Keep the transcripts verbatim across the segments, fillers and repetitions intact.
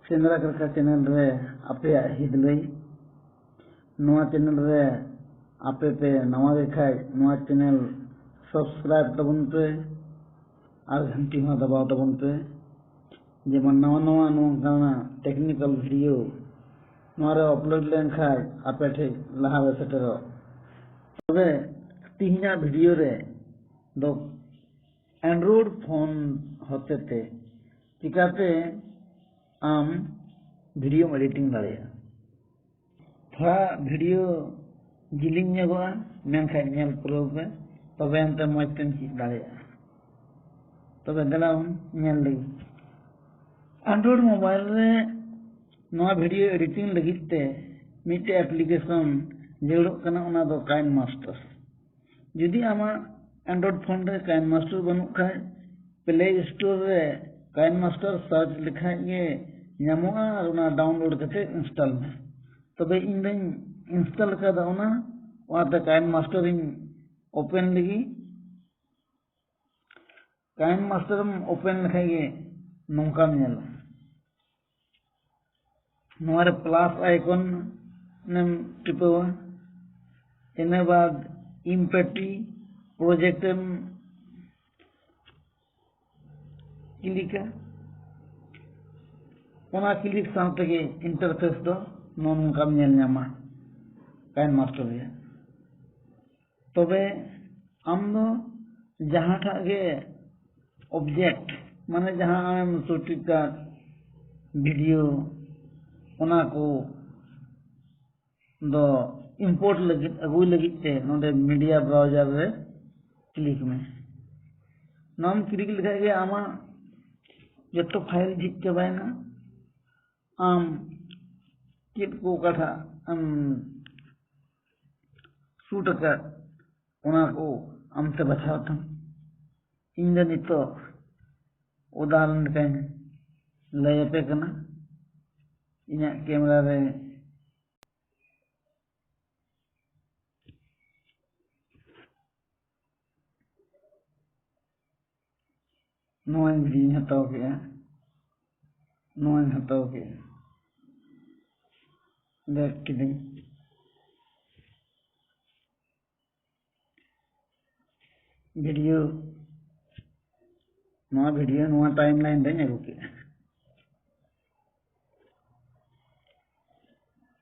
ᱥᱮᱸᱫᱽᱨᱟ ᱠᱟᱨᱠᱷᱟ ᱪᱮᱱᱮᱞ ᱨᱮ ᱟᱯᱮᱭᱟᱜ ᱦᱤᱫᱽᱞᱟᱹᱭ᱾ ᱱᱚᱣᱟ ᱪᱮᱱᱮᱞ ᱨᱮ ᱟᱯᱮ ᱯᱮ ᱱᱟᱣᱟ ᱜᱮ ᱠᱷᱟᱡ, ᱱᱚᱣᱟ ᱪᱮᱱᱮᱞ ᱥᱟᱵᱥᱠᱨᱟᱭᱤᱵ ᱛᱟᱵᱚᱱ ᱯᱮ ᱟᱨ ᱜᱷᱟᱱᱴᱤ ᱦᱚᱸ ᱫᱟᱵᱟᱣ ᱛᱟᱵᱚᱱ ᱯᱮ, ᱡᱮᱢᱚᱱ ᱱᱟᱣᱟ ᱱᱟᱣᱟ ᱱᱚᱝᱠᱟᱱᱟᱜ ᱴᱮᱠᱱᱤᱠᱮᱞ ᱵᱷᱤᱰᱤᱭᱳ ᱱᱚᱣᱟ ᱨᱮ ᱟᱯᱞᱳᱰ ᱞᱮᱱᱠᱷᱟᱡ ᱟᱯᱮ ᱴᱷᱮᱡ ᱞᱟᱦᱟ ᱨᱮ ᱥᱮᱴᱮᱨᱚᱜ᱾ ᱛᱚᱵᱮ ᱛᱤᱦᱤᱧᱟᱜ ᱵᱷᱤᱰᱤᱭᱳ ᱨᱮ ᱫᱚ ᱮᱱᱰᱨᱚᱭᱮᱰ ᱯᱷᱳᱱ ᱦᱚᱛᱮᱛᱮ ᱪᱤᱠᱟᱛᱮ ᱟᱢ ᱵᱷᱤᱰᱤᱭᱳᱢ ᱮᱰᱤᱴᱤᱝ ᱫᱟᱲᱮᱭᱟᱜᱼᱟ᱾ ᱛᱷᱚᱲᱟ ᱵᱷᱤᱰᱤᱭᱳ ᱡᱤᱞᱤᱧ ᱧᱚᱜᱚᱜᱼᱟ, ᱢᱮᱱᱠᱷᱟᱱ ᱧᱮᱞ ᱯᱩᱨᱟᱹᱣ ᱯᱮ, ᱛᱚᱵᱮ ᱮᱱᱛᱮ ᱢᱚᱡᱽ ᱛᱮᱢ ᱪᱮᱫ ᱫᱟᱲᱮᱭᱟᱜᱼᱟ᱾ ᱛᱚᱵᱮ ᱫᱮᱞᱟ ᱵᱚᱱ ᱧᱮᱞ ᱞᱮᱜᱮ᱾ ᱮᱱᱰᱨᱚᱭᱮᱰ ᱢᱳᱵᱟᱭᱤᱞ ᱨᱮ ᱱᱚᱣᱟ ᱵᱷᱤᱰᱤᱭᱳ ᱮᱰᱤᱴᱤᱝ ᱞᱟᱹᱜᱤᱫ ᱛᱮ ᱢᱤᱫᱴᱮᱡ ᱮᱯᱞᱤᱠᱮᱥᱚᱱ ᱡᱟᱹᱨᱩᱲᱚᱜ ᱠᱟᱱᱟ, ᱚᱱᱟ ᱫᱚ ᱠᱟᱭᱤᱱ ᱢᱟᱥᱴᱟᱨ᱾ ᱡᱩᱫᱤ ᱟᱢᱟᱜ ᱮᱱᱰᱨᱚᱭᱮᱰ ᱯᱷᱳᱱ ᱨᱮ ᱠᱟᱭᱤᱱ ᱢᱟᱥᱴᱟᱨ ᱵᱟᱹᱱᱩᱜ ᱠᱷᱟᱡ, ᱯᱞᱮ ᱥᱴᱳᱨ ᱨᱮ ᱠᱟᱭᱤᱱ ᱢᱟᱥᱴᱟᱨ ᱥᱟᱨᱪ ᱞᱮᱠᱷᱟᱡ ᱜᱮ ᱧᱟᱢᱚᱜᱼᱟ ᱟᱨ ᱚᱱᱟ ᱰᱟᱣᱩᱱᱞᱳᱰ ᱠᱟᱛᱮ ᱤᱱᱥᱴᱚᱞ ᱢᱮ᱾ ᱛᱚᱵᱮ ᱤᱧ ᱫᱚᱧ ᱤᱱᱥᱴᱚᱞ ᱟᱠᱟᱫᱟ ᱚᱱᱟ, ᱚᱱᱟᱛᱮ ᱠᱟᱭᱤᱱ ᱢᱟᱥᱴᱟᱨ ᱤᱧ ᱳᱯᱮᱱ ᱞᱮᱜᱮ᱾ ᱠᱟᱭᱤᱱ ᱢᱟᱥᱴᱟᱨ ᱮᱢ ᱳᱯᱮᱱ ᱞᱮᱠᱷᱟᱡ ᱜᱮ ᱱᱚᱝᱠᱟᱢ ᱧᱮᱞᱟ᱾ ᱱᱚᱣᱟ ᱨᱮ ᱯᱞᱟᱥ ᱟᱭᱠᱚᱱ ᱮᱢ ᱴᱤᱯᱟᱹᱣᱟ, ᱤᱱᱟᱹ ᱵᱟᱫ ᱤᱢᱯᱮᱴᱤ ᱯᱨᱚᱡᱮᱠᱴ ᱮᱢ ᱠᱞᱤᱠᱟ᱾ ᱚᱱᱟ ᱠᱞᱤᱠ ᱥᱟᱶ ᱛᱮᱜᱮ ᱤᱱᱴᱟᱨᱯᱷᱮᱥ ᱫᱚ ᱱᱚᱜᱼᱚ ᱱᱚᱝᱠᱟᱢ ᱧᱮᱞ ᱧᱟᱢᱟ ᱠᱟᱭᱤᱱ ᱢᱟᱥᱴᱟᱨ ᱨᱮᱭᱟᱜ᱾ ᱛᱚᱵᱮ ᱟᱢ ᱫᱚ ᱡᱟᱦᱟᱸᱴᱟᱜ ᱜᱮ ᱚᱵᱡᱮᱠᱴ, ᱢᱟᱱᱮ ᱡᱟᱦᱟᱸ ᱟᱢᱮᱢ ᱥᱩᱴ ᱟᱠᱟᱫ ᱵᱷᱤᱰᱤᱭᱳ, ᱚᱱᱟ ᱠᱚ ᱫᱚ ᱤᱢᱯᱳᱨᱴ ᱞᱟᱹᱜᱤᱫ, ᱟᱹᱜᱩᱭ ᱞᱟᱹᱜᱤᱫ ᱛᱮ ᱱᱚᱰᱮ ᱢᱤᱰᱤᱭᱟ ᱵᱨᱟᱣᱡᱟᱨ ᱨᱮ ᱠᱞᱤᱠ ᱢᱮ᱾ ᱱᱚᱣᱟᱢ ᱠᱞᱤᱠ ᱞᱮᱠᱷᱟᱡ ᱜᱮ ᱟᱢᱟᱜ ᱡᱚᱛᱚ ᱯᱷᱟᱭᱤᱞ ᱡᱷᱤᱡ ᱪᱟᱵᱟᱭᱮᱱᱟ᱾ ᱟᱢ ᱪᱮᱫ ᱠᱚ ᱚᱠᱟᱴᱟᱜ ᱮᱢ ᱥᱩᱴ ᱟᱠᱟᱫ, ᱚᱱᱟ ᱠᱚ ᱟᱢᱛᱮ ᱵᱟᱪᱷᱟᱣ ᱛᱟᱢ᱾ ᱤᱧ ᱫᱚ ᱱᱤᱛᱚᱜ ᱩᱫᱟᱦᱚᱨᱚᱱ ᱞᱮᱠᱟᱧ ᱞᱟᱹᱭ ᱟᱯᱮ ᱠᱟᱱᱟ᱾ ᱤᱧᱟᱹᱜ ᱠᱮᱢᱮᱨᱟ ᱨᱮ ᱱᱚᱣᱟᱧ ᱵᱷᱤᱰᱤᱭᱳᱧ ᱦᱟᱛᱟᱣ ᱠᱮᱜᱼᱟ᱾ ᱱᱚᱣᱟᱧ ᱦᱟᱛᱟᱣ ᱠᱮᱫᱼᱟ, back ᱠᱤᱫᱟᱹᱧ᱾ video, ᱱᱚᱣᱟ video ᱱᱚᱣᱟ timeline ᱨᱮᱧ ᱟᱹᱜᱩ ᱠᱮᱫᱼᱟ᱾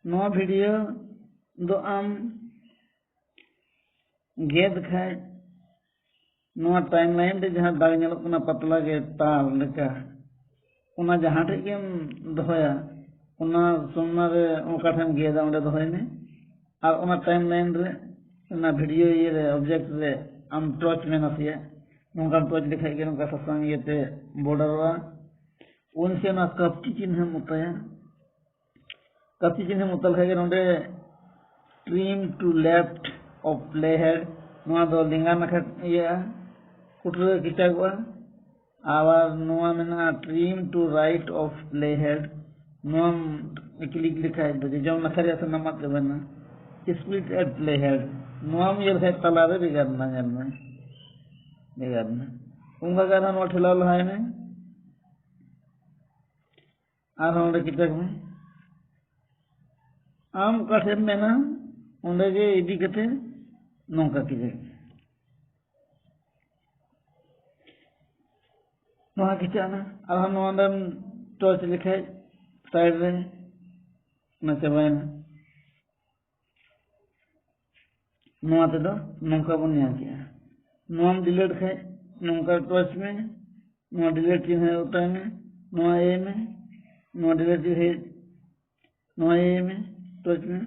ᱱᱚᱣᱟ video ᱫᱚ ᱟᱢ ᱜᱮᱫ ᱠᱷᱟᱡ, ᱱᱚᱣᱟ timeline ᱨᱮ ᱡᱟᱦᱟᱸ ᱫᱟᱜᱽ ᱧᱮᱞᱚᱜ ᱠᱟᱱᱟ ᱯᱟᱛᱞᱟ ᱜᱮ ᱛᱟᱨ ᱞᱮᱠᱟ, ᱚᱱᱟ ᱡᱟᱦᱟᱸ ᱴᱷᱮᱡ ᱜᱮᱢ ᱫᱚᱦᱚᱭᱟ, ᱚᱱᱟ ᱥᱚᱢᱚᱭ ᱨᱮ ᱚᱠᱟ ᱴᱷᱮᱱ ᱜᱮᱫᱟ ᱚᱸᱰᱮ ᱫᱚᱦᱚᱭ ᱢᱮ᱾ ᱟᱨ ᱚᱱᱟ timeline ᱨᱮ, ᱚᱱᱟ video ᱤᱭᱟᱹ ᱨᱮ, object ᱨᱮ ᱟᱢ torch ᱢᱮ ᱱᱟᱥᱮᱭᱟᱜ, ᱱᱚᱝᱠᱟᱢ torch ᱞᱮᱠᱷᱟᱡ ᱜᱮ ᱱᱚᱝᱠᱟ ᱥᱟᱥᱟᱝ ᱤᱭᱟᱹᱛᱮ borderᱚᱜᱼᱟ᱾ ᱩᱱ ᱥᱮ ᱚᱱᱟ ᱠᱟᱹᱯᱪᱤ ᱪᱤᱱᱦᱟᱹᱢ ᱚᱛᱟᱭᱟ᱾ ᱠᱟᱹᱯᱪᱤ ᱪᱤᱱᱦᱟᱹᱢ ᱚᱛᱟ ᱞᱮᱠᱷᱟᱡ ᱜᱮ ᱱᱚᱰᱮ trim to left of playhead, ᱱᱚᱣᱟ ᱫᱚ ᱞᱮᱸᱜᱟ ᱱᱟᱠᱷᱟ ᱤᱭᱟᱹᱜᱼᱟ, ᱠᱩᱴᱨᱟᱹ ᱠᱮᱪᱟᱜᱚᱜᱼᱟ᱾ ᱟᱵᱟᱨ ᱱᱚᱣᱟ ᱢᱮᱱᱟᱜᱼᱟ trim to right of playhead, ᱱᱚᱣᱟᱢ click ᱞᱮᱠᱷᱟᱡ ᱫᱚ ᱡᱚᱡᱚᱢ ᱱᱟᱠᱷᱟ ᱨᱮᱭᱟᱜ ᱥᱟᱱᱟᱢᱟᱜ ᱪᱟᱵᱟᱭᱮᱱᱟ᱾ Split at playhead, ᱱᱚᱣᱟᱢ ᱤᱭᱟᱹ ᱞᱮᱠᱷᱟᱡ ᱛᱟᱞᱟᱨᱮ ᱵᱷᱮᱜᱟᱨ ᱮᱱᱟ, ᱧᱮᱞ ᱢᱮ, ᱵᱷᱮᱜᱟᱨ ᱮᱱᱟ᱾ ᱚᱱᱠᱟ ᱜᱮ ᱟᱨᱦᱚᱸ ᱱᱚᱣᱟ ᱴᱷᱮᱞᱟᱣ ᱞᱟᱦᱟᱭ ᱢᱮ᱾ ᱟᱨᱦᱚᱸ ᱚᱸᱰᱮ ᱠᱮᱪᱟᱜᱽ ᱢᱮ᱾ ᱟᱢ ᱚᱠᱟ ᱴᱷᱮᱱ ᱮᱢ ᱢᱮᱱᱟ, ᱚᱸᱰᱮ ᱜᱮ ᱤᱫᱤ ᱠᱟᱛᱮ ᱱᱚᱝᱠᱟ ᱠᱮᱪᱟᱜᱽ ᱢᱮ᱾ ᱱᱚᱣᱟ ᱠᱮᱪᱟᱜ ᱮᱱᱟ᱾ ᱟᱨᱦᱚᱸ ᱱᱚᱣᱟ ᱚᱸᱰᱮᱢ torch ᱞᱮᱠᱷᱟᱡ side ᱨᱮ, ᱚᱱᱟ ᱪᱟᱵᱟᱭᱮᱱᱟ᱾ ᱱᱚᱣᱟ ᱛᱮᱫᱚ ᱱᱚᱝᱠᱟ ᱵᱚᱱ ᱧᱮᱞ ᱠᱮᱜᱼᱟ᱾ ᱱᱚᱣᱟᱢ delete ᱠᱷᱟᱡ ᱱᱚᱝᱠᱟ torch ᱢᱮ, ᱱᱚᱣᱟ delete ᱪᱤᱱᱦᱟᱹ ᱚᱛᱟᱭ ᱢᱮ, ᱱᱚᱣᱟ ᱤᱭᱟᱹᱭ ᱢᱮ, ᱱᱚᱣᱟ delete ᱪᱤᱱᱦᱟᱹ, ᱱᱚᱣᱟ ᱤᱭᱟᱹᱭ ᱢᱮ, torch ᱢᱮ,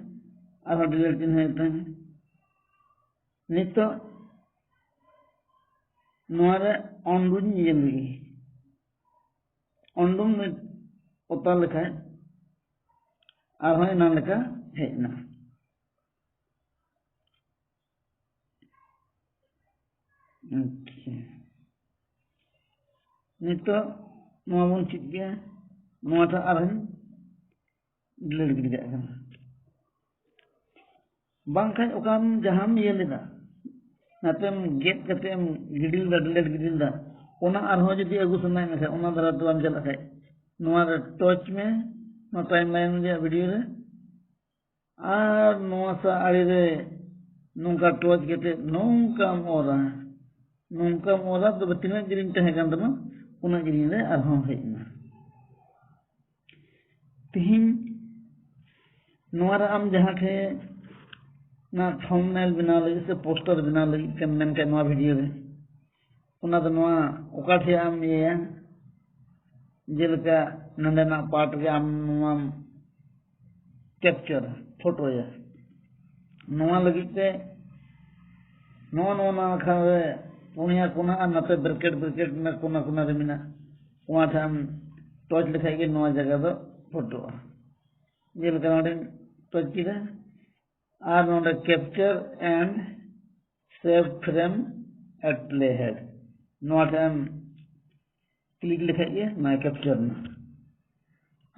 ᱟᱨᱦᱚᱸ delete ᱪᱤᱱᱦᱟᱹ ᱚᱛᱟᱭ ᱢᱮ᱾ ᱱᱤᱛᱚᱜ ᱱᱚᱣᱟ ᱨᱮ undo ᱤᱭᱟᱹ ᱞᱮᱜᱮ, undo ᱚᱛᱟ ᱞᱮᱠᱷᱟᱡ ᱟᱨᱦᱚᱸ ᱮᱱᱟᱝ ᱞᱮᱠᱟ ᱦᱮᱡ ᱮᱱᱟ᱾ ᱟᱪᱪᱷᱟ, ᱱᱤᱛᱚᱜ ᱱᱚᱣᱟ ᱵᱚᱱ ᱪᱮᱫ ᱠᱮᱜᱼᱟ, ᱱᱚᱣᱟᱴᱟᱜ ᱟᱨᱦᱚᱸ delete ᱜᱤᱰᱤ ᱠᱟᱜ ᱠᱟᱱᱟ᱾ ᱵᱟᱝᱠᱷᱟᱱ ᱚᱠᱟᱢ ᱡᱟᱦᱟᱸᱢ ᱤᱭᱟᱹ ᱞᱮᱫᱟ, ᱱᱟᱛᱮᱢ ᱜᱮᱫ ᱠᱟᱛᱮᱢ ᱜᱤᱰᱤ ᱞᱮᱫᱟ, delete ᱜᱤᱰᱤ ᱞᱮᱫᱟ, ᱚᱱᱟ ᱟᱨᱦᱚᱸ ᱡᱩᱫᱤ ᱟᱹᱜᱩ ᱥᱟᱱᱟᱭᱮᱫ ᱢᱮᱠᱷᱟᱱ, ᱚᱱᱟ ᱫᱷᱟᱨᱟ ᱛᱮ ᱵᱟᱢ ᱪᱟᱞᱟᱜ ᱠᱷᱟᱡ, ᱱᱚᱣᱟ ᱨᱮ ᱴᱚᱪ ᱢᱮ, ᱱᱚᱣᱟ ᱴᱟᱭᱤᱢ ᱞᱟᱭᱤᱱ ᱨᱮᱭᱟᱜ ᱵᱷᱤᱰᱤᱭᱳ ᱨᱮ᱾ ᱟᱨ ᱱᱚᱣᱟ ᱥᱟᱶ ᱟᱲᱮ ᱨᱮ ᱱᱚᱝᱠᱟ ᱴᱚᱪ ᱠᱟᱛᱮ ᱱᱚᱝᱠᱟᱢ ᱚᱨᱟ, ᱱᱚᱝᱠᱟᱢ ᱚᱨᱟ, ᱛᱚᱵᱮ ᱛᱤᱱᱟᱹᱜ ᱡᱤᱞᱤᱧ ᱛᱟᱦᱮᱸ ᱠᱟᱱ ᱛᱟᱢᱟ ᱩᱱᱟᱹᱜ ᱡᱤᱞᱤᱧ ᱨᱮ ᱟᱨᱦᱚᱸ ᱦᱮᱡ ᱮᱱᱟ᱾ ᱛᱤᱦᱤᱧ ᱱᱚᱣᱟ ᱨᱮ ᱟᱢ ᱡᱟᱦᱟᱸ ᱴᱷᱮᱱ ᱚᱱᱟ ᱛᱷᱟᱢᱵᱱᱮᱞ ᱵᱮᱱᱟᱣ ᱞᱟᱹᱜᱤᱫ ᱥᱮ ᱯᱳᱥᱴᱟᱨ ᱵᱮᱱᱟᱣ ᱞᱟᱹᱜᱤᱫ ᱛᱮᱢ ᱢᱮᱱ ᱠᱷᱟᱱ ᱱᱚᱣᱟ ᱵᱷᱤᱰᱤᱭᱳ ᱨᱮ, ᱚᱱᱟ ᱫᱚ ᱱᱚᱣᱟ ᱚᱠᱟ ᱴᱷᱮᱱ ᱟᱢ ᱤᱭᱟᱹᱭᱟ, ᱡᱮᱞᱮᱠᱟ ᱱᱚᱰᱮᱱᱟᱜ ᱯᱟᱨᱴ ᱜᱮ ᱟᱢ ᱱᱚᱣᱟᱢ ᱠᱮᱯᱪᱟᱨᱟ, ᱯᱷᱳᱴᱳᱭᱟ᱾ ᱱᱚᱣᱟ ᱞᱟᱹᱜᱤᱫ ᱛᱮ ᱱᱚᱣᱟ ᱱᱚᱣᱟ ᱱᱟᱠᱷᱟ ᱨᱮ ᱯᱩᱱᱭᱟ ᱠᱚᱱᱟ ᱟᱨ ᱱᱚᱛᱮ ᱵᱨᱮᱠᱮᱴ ᱵᱨᱮᱠᱮᱴ ᱨᱮᱱᱟᱜ ᱠᱚᱱᱟ ᱠᱚᱱᱟ ᱨᱮ ᱢᱮᱱᱟᱜ, ᱚᱱᱟ ᱴᱷᱮᱱ ᱟᱢ ᱴᱚᱪ ᱞᱮᱠᱷᱟᱡ ᱜᱮ ᱱᱚᱣᱟ ᱡᱟᱭᱜᱟ ᱫᱚ ᱯᱷᱳᱴᱳᱜᱼᱟ᱾ ᱡᱮᱞᱮᱠᱟ ᱱᱚᱰᱮᱧ ᱴᱚᱪ ᱠᱮᱫᱟ, ᱟᱨ ᱱᱚᱰᱮ capture and save frame at playhead, ᱱᱚᱣᱟ ᱴᱷᱮᱱ ᱮᱢ ᱠᱞᱤᱠ ᱞᱮᱠᱷᱟᱡ ᱜᱮ ᱱᱚᱣᱟ ᱠᱮᱯᱪᱟᱨ ᱮᱱᱟ᱾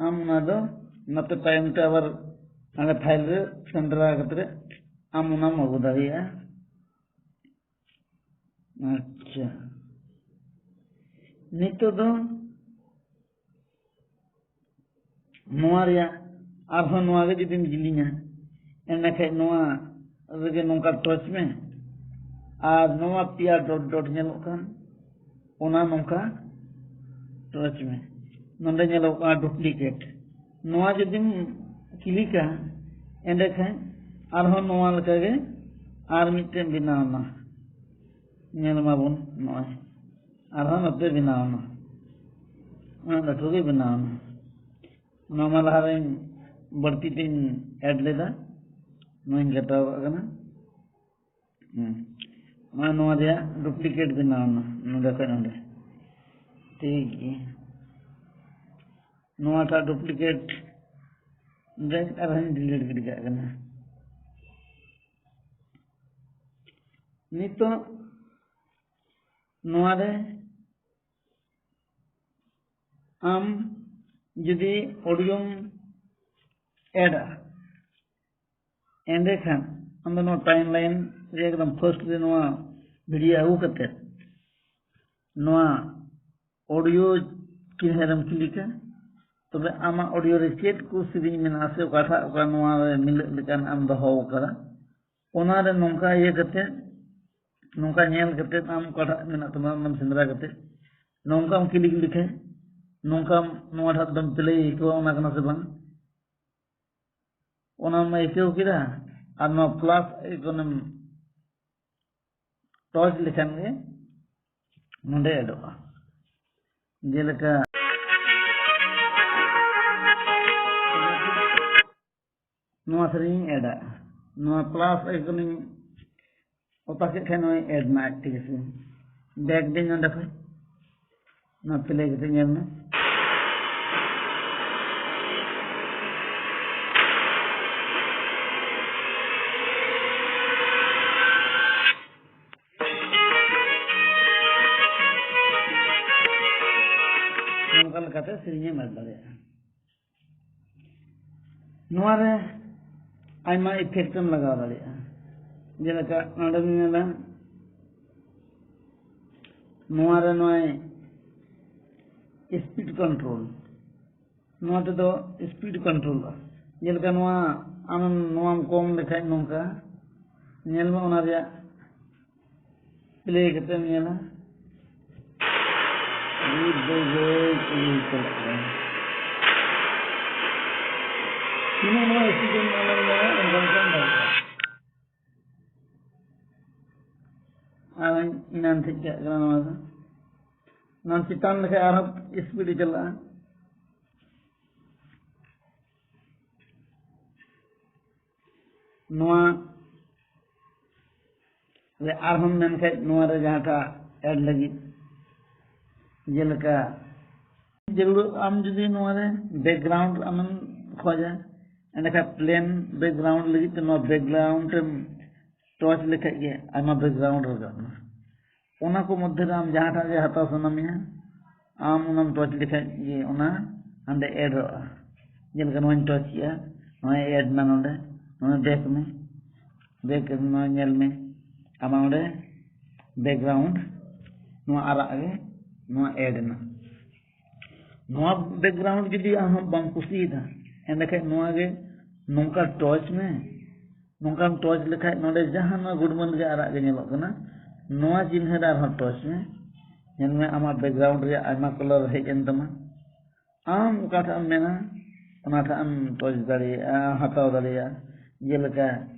ᱟᱢ ᱚᱱᱟ ᱫᱚ ᱱᱚᱛᱮ ᱛᱟᱭᱚᱢ ᱛᱮ ᱟᱵᱟᱨ ᱦᱟᱸᱰᱮ ᱯᱷᱟᱭᱤᱞ ᱨᱮ ᱥᱮᱸᱫᱽᱨᱟ ᱠᱟᱛᱮ ᱟᱢ ᱚᱱᱟᱢ ᱟᱹᱜᱩ ᱫᱟᱲᱮᱭᱟᱜᱼᱟ᱾ ᱟᱪᱪᱷᱟ, ᱱᱤᱛᱚᱜ ᱫᱚ ᱱᱚᱣᱟ ᱨᱮᱭᱟᱜ ᱟᱨᱦᱚᱸ ᱱᱚᱣᱟ ᱜᱮ ᱡᱩᱫᱤᱢ ᱡᱤᱞᱤᱧᱟ, ᱮᱸᱰᱮᱠᱷᱟᱡ ᱱᱚᱣᱟ ᱨᱮᱜᱮ ᱱᱚᱝᱠᱟ ᱴᱚᱪ ᱢᱮ, ᱟᱨ ᱱᱚᱣᱟ ᱯᱮᱭᱟ ᱰᱚᱴ ᱰᱚᱴ ᱧᱮᱞᱚᱜ ᱠᱟᱱ, ᱚᱱᱟ ᱱᱚᱝᱠᱟ ᱴᱚᱪ ᱢᱮ᱾ ᱱᱚᱰᱮ ᱧᱮᱞᱚᱜ ᱠᱟᱱᱟ ᱰᱩᱯᱞᱤᱠᱮᱴ, ᱱᱚᱣᱟ ᱡᱩᱫᱤᱢ ᱠᱞᱤᱠᱟ, ᱮᱸᱰᱮᱠᱷᱟᱱ ᱟᱨᱦᱚᱸ ᱱᱚᱣᱟ ᱞᱮᱠᱟᱜᱮ ᱟᱨ ᱢᱤᱫᱴᱮᱱ ᱵᱮᱱᱟᱣ ᱮᱱᱟ᱾ ᱧᱮᱞ ᱢᱟᱵᱚᱱ ᱱᱚᱜᱼᱚᱭ, ᱟᱨᱦᱚᱸ ᱱᱚᱛᱮ ᱵᱮᱱᱟᱣ ᱮᱱᱟ, ᱩᱱᱟᱹᱜ ᱞᱟᱹᱴᱩ ᱜᱮ ᱵᱮᱱᱟᱣ ᱮᱱᱟ᱾ ᱱᱚᱣᱟ ᱢᱟ ᱞᱟᱦᱟ ᱨᱮᱧ ᱵᱟᱹᱲᱛᱤ ᱛᱮᱧ ᱮᱰ ᱞᱮᱫᱟ, ᱱᱚᱣᱟᱧ ᱠᱟᱴᱟᱣ ᱠᱟᱜ ᱠᱟᱱᱟ᱾ ᱦᱩᱸ᱾ ᱱᱚᱜᱼᱚᱭ ᱱᱚᱣᱟ ᱨᱮᱭᱟᱜ ᱰᱩᱯᱞᱤᱠᱮᱴ ᱵᱮᱱᱟᱣ ᱮᱱᱟ, ᱱᱚᱰᱮ ᱠᱷᱚᱱ ᱱᱚᱰᱮ᱾ ᱴᱷᱤᱠ ᱜᱮᱭᱟ, ᱱᱚᱣᱟᱴᱟᱜ ᱰᱩᱯᱞᱤᱠᱮᱴ ᱨᱮ ᱟᱨᱦᱚᱸᱧ ᱰᱤᱞᱤᱴ ᱜᱤᱰᱤ ᱠᱟᱜ ᱠᱟᱱᱟ᱾ ᱱᱤᱛᱚᱜ ᱱᱚᱣᱟ ᱨᱮ ᱟᱢ ᱡᱩᱫᱤ ᱚᱰᱤᱭᱳᱢ ᱮᱰᱟ, ᱮᱸᱰᱮᱠᱷᱟᱱ ᱟᱢ ᱫᱚ ᱱᱚᱣᱟ ᱴᱟᱭᱤᱢ ᱞᱟᱭᱤᱱ ᱨᱮ ᱮᱠᱫᱚᱢ ᱯᱷᱟᱨᱥᱴ ᱨᱮ ᱱᱚᱣᱟ ᱵᱷᱤᱰᱤᱭᱳ ᱟᱹᱜᱩ ᱠᱟᱛᱮ ᱱᱚᱣᱟ ᱚᱰᱤᱭᱳ ᱪᱤᱱᱦᱟᱹ ᱨᱮᱢ ᱠᱞᱤᱠᱟ᱾ ᱛᱚᱵᱮ ᱟᱢᱟᱜ ᱚᱰᱤᱭᱳ ᱨᱮ ᱪᱮᱫ ᱠᱚ ᱥᱮᱨᱮᱧ ᱢᱮᱱᱟᱜᱼᱟ ᱥᱮ ᱚᱠᱟᱴᱟᱜ ᱚᱠᱟ ᱱᱚᱣᱟ ᱨᱮ ᱢᱤᱞᱟᱹᱜ ᱞᱮᱠᱟᱱ ᱟᱢ ᱫᱚᱦᱚ ᱟᱠᱟᱫᱟ, ᱚᱱᱟ ᱨᱮ ᱱᱚᱝᱠᱟ ᱤᱭᱟᱹ ᱠᱟᱛᱮ, ᱱᱚᱝᱠᱟ ᱧᱮᱞ ᱠᱟᱛᱮ ᱟᱢ ᱚᱠᱟᱴᱟᱜ ᱢᱮᱱᱟᱜ ᱛᱟᱢᱟ ᱚᱱᱟᱢ ᱥᱮᱸᱫᱽᱨᱟ ᱠᱟᱛᱮ ᱱᱚᱝᱠᱟᱢ ᱠᱞᱤᱠ ᱞᱮᱠᱷᱟᱱ ᱱᱚᱝᱠᱟᱢ ᱱᱚᱣᱟᱴᱟᱜ ᱫᱚᱢ ᱯᱞᱮ ᱟᱹᱭᱠᱟᱹᱣᱟ ᱚᱱᱟ ᱠᱟᱱᱟ ᱥᱮ ᱵᱟᱝ? ᱚᱱᱟᱢ ᱟᱹᱭᱠᱟᱹᱣ ᱠᱮᱫᱟ᱾ ᱟᱨ ᱱᱚᱣᱟ ᱯᱞᱟᱥ ᱟᱭᱠᱚᱱᱮᱢ ᱴᱚᱪ ᱞᱮᱠᱷᱟᱱ ᱜᱮ ᱱᱚᱰᱮ ᱮᱰᱚᱜᱼᱟ᱾ ᱡᱮᱞᱮᱠᱟ ᱱᱚᱣᱟ ᱥᱮᱨᱮᱧ ᱤᱧ ᱮᱰᱟ, ᱱᱚᱣᱟ ᱯᱞᱟᱥ ᱟᱭᱠᱚᱱᱤᱧ ᱚᱛᱟ ᱠᱮᱫ ᱠᱷᱟᱱ ᱱᱚᱜᱼᱚᱭ ᱮᱰ ᱮᱱᱟ ᱟᱡ ᱛᱮᱜᱮ ᱥᱮ᱾ ᱵᱮᱠ ᱫᱟᱹᱧ ᱱᱚᱰᱮ ᱠᱷᱚᱱ, ᱱᱚᱣᱟ ᱯᱞᱮ ᱠᱟᱛᱮ ᱧᱮᱞ ᱢᱮ᱾ ᱱᱚᱝᱠᱟ ᱞᱮᱠᱟᱛᱮ ᱥᱮᱨᱮᱧ ᱮᱢ ᱮᱰ ᱫᱟᱲᱮᱭᱟᱜᱼᱟ᱾ ᱱᱚᱣᱟ ᱨᱮ ᱟᱭᱢᱟ ᱤᱯᱷᱮᱠᱴ ᱮᱢ ᱞᱟᱜᱟᱣ ᱫᱟᱲᱮᱭᱟᱜᱼᱟ᱾ ᱡᱮᱞᱮᱠᱟ ᱱᱚᱰᱮᱢ ᱧᱮᱞᱟ, ᱱᱚᱣᱟ ᱨᱮ ᱱᱚᱜᱼᱚᱭ ᱥᱯᱤᱰ ᱠᱚᱱᱴᱨᱳᱞ, ᱱᱚᱣᱟ ᱛᱮᱫᱚ ᱥᱯᱤᱰ ᱠᱚᱱᱴᱨᱳᱞᱚᱜᱼᱟ᱾ ᱡᱮᱞᱮᱠᱟ ᱱᱚᱣᱟ ᱟᱢᱮᱢ, ᱱᱚᱣᱟᱢ ᱠᱚᱢ ᱞᱮᱠᱷᱟᱡ ᱱᱚᱝᱠᱟ, ᱧᱮᱞ ᱢᱮ ᱚᱱᱟ ᱨᱮᱭᱟᱜ ᱯᱞᱮ ᱠᱟᱛᱮᱢ ᱧᱮᱞᱟ᱾ ᱱᱤᱛ ᱵᱟᱹᱭ ᱵᱟᱹᱭ ᱛᱮ ᱪᱟᱞᱟᱜ ᱠᱟᱱᱟ᱾ ᱛᱤᱱᱟᱹᱜ ᱱᱚᱣᱟ ᱥᱯᱤᱰ ᱮᱢ ᱧᱟᱢᱟ, ᱚᱱᱠᱟ ᱞᱮᱠᱟᱢ ᱫᱟᱲᱮᱭᱟᱜᱼᱟ᱾ ᱟᱨ ᱮᱱᱟᱱ ᱴᱷᱤᱠ ᱠᱟᱜ ᱠᱟᱱᱟ ᱱᱚᱣᱟ ᱫᱚ᱾ ᱱᱚᱣᱟ ᱪᱮᱛᱟᱱ ᱞᱮᱠᱷᱟᱡ ᱟᱨᱦᱚᱸ ᱥᱯᱤᱰ ᱮ ᱪᱟᱞᱟᱜᱼᱟ᱾ ᱱᱚᱣᱟ ᱨᱮ ᱟᱨᱦᱚᱸ ᱢᱮᱱᱠᱷᱟᱡ ᱱᱚᱣᱟ ᱨᱮ ᱡᱟᱦᱟᱸᱴᱟᱜ ᱮᱰ ᱞᱟᱹᱜᱤᱫ, ᱡᱮᱞᱮᱠᱟ ᱡᱟᱹᱨᱩᱲ ᱟᱢ ᱡᱩᱫᱤ ᱱᱚᱣᱟ ᱨᱮ ᱵᱮᱠᱜᱨᱟᱣᱩᱱᱰ ᱟᱢᱮᱢ ᱠᱷᱚᱡᱟ, ᱮᱸᱰᱮᱠᱷᱟᱱ ᱯᱞᱮᱱ ᱵᱮᱠᱜᱨᱟᱣᱩᱱᱰ ᱞᱟᱹᱜᱤᱫ ᱛᱮ ᱱᱚᱣᱟ ᱵᱮᱠᱜᱨᱟᱣᱩᱱᱰ ᱮᱢ ᱴᱚᱪ ᱞᱮᱠᱷᱟᱡ ᱜᱮ ᱟᱭᱢᱟ ᱵᱮᱠᱜᱨᱟᱣᱩᱱᱰ ᱨᱟᱠᱟᱵ ᱮᱱᱟ᱾ ᱚᱱᱟ ᱠᱚ ᱢᱚᱫᱽᱫᱷᱮ ᱨᱮ ᱟᱢ ᱡᱟᱦᱟᱸᱴᱟᱜ ᱜᱮ ᱦᱟᱛᱟᱣ ᱥᱟᱱᱟ ᱢᱮᱭᱟ, ᱟᱢ ᱚᱱᱟᱢ ᱴᱚᱪ ᱞᱮᱠᱷᱟᱡ ᱜᱮ ᱚᱱᱟ ᱦᱟᱸᱰᱮ ᱮᱰᱚᱜᱼᱟ᱾ ᱡᱮᱞᱮᱠᱟ ᱱᱚᱣᱟᱧ ᱴᱚᱪ ᱠᱮᱜᱼᱟ, ᱱᱚᱣᱟ ᱮᱰ ᱮᱱᱟ ᱱᱚᱰᱮ, ᱱᱚᱰᱮ ᱵᱮᱠ ᱢᱮ, ᱵᱮᱠ ᱱᱚᱣᱟ ᱧᱮᱞ ᱢᱮ, ᱟᱢᱟᱜ ᱚᱸᱰᱮ ᱵᱮᱠᱜᱨᱟᱣᱩᱱᱰ ᱱᱚᱣᱟ ᱟᱨᱟᱜ ᱜᱮ ᱱᱚᱣᱟ ᱮᱰ ᱮᱱᱟ᱾ ᱱᱚᱣᱟ ᱵᱮᱠᱜᱨᱟᱣᱩᱱᱰ ᱡᱩᱫᱤ ᱟᱢ ᱦᱚᱸ ᱵᱟᱢ ᱠᱩᱥᱤᱭᱟᱫᱟ, ᱮᱸᱰᱮᱠᱷᱟᱡ ᱱᱚᱣᱟ ᱜᱮ ᱱᱚᱝᱠᱟ ᱴᱚᱪ ᱢᱮ᱾ ᱱᱚᱝᱠᱟᱢ ᱴᱚᱪ ᱞᱮᱠᱷᱟᱡ ᱱᱚᱰᱮ ᱡᱟᱦᱟᱸ ᱱᱚᱣᱟ ᱜᱩᱰᱢᱟᱹᱞ ᱜᱮ ᱟᱨᱟᱜ ᱜᱮ ᱧᱮᱞᱚᱜ ᱠᱟᱱᱟ, ᱱᱚᱣᱟ ᱪᱤᱱᱦᱟᱹ ᱨᱮ ᱟᱨᱦᱚᱸ ᱴᱚᱪ ᱢᱮ᱾ ᱧᱮᱞ ᱢᱮ, ᱟᱢᱟᱜ ᱵᱮᱠᱜᱨᱟᱣᱩᱱᱰ ᱨᱮᱭᱟᱜ ᱟᱭᱢᱟ ᱠᱟᱞᱟᱨ ᱦᱮᱡ ᱮᱱ ᱛᱟᱢᱟ᱾ ᱟᱢ ᱚᱠᱟᱴᱟᱜ ᱮᱢ ᱢᱮᱱᱟ, ᱚᱱᱟᱴᱟᱜ ᱮᱢ ᱴᱚᱪ ᱫᱟᱲᱮᱭᱟᱜᱼᱟ, ᱦᱟᱛᱟᱣ ᱫᱟᱲᱮᱭᱟᱜᱼᱟ᱾ ᱡᱮᱞᱮᱠᱟ